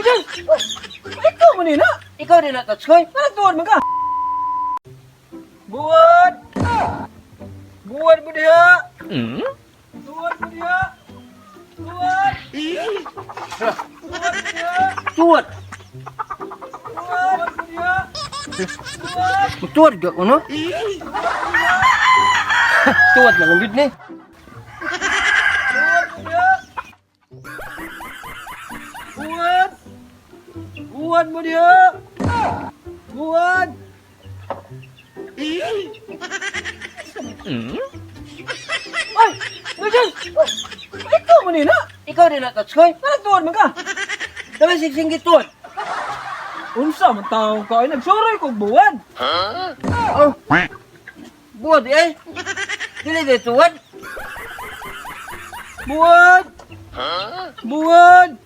Nigel! Ikaw man na! Ikaw din na, Tatskoy. Nagtuwad man ka! Buwad! Buwad mo diha! Buwad mo diha! Buwad! Buwad mo diha! Tuwad. Buwad mo diha! Buwad! Tuwad ka ko, no? Tuwad na lang gud ni. Buwad mo diha! Buwad! Buwad mo diha! Buwad! Ay! Nigel! Ikaw man na! Ikaw din na, Tatskoy. Nagtuwad man ka! Dami sigsing gituwad. Unsa man taong ka ay nagsuroy kog buwan. Oh. Buwad eh. Dili de tuwad. Buwan. Buwan.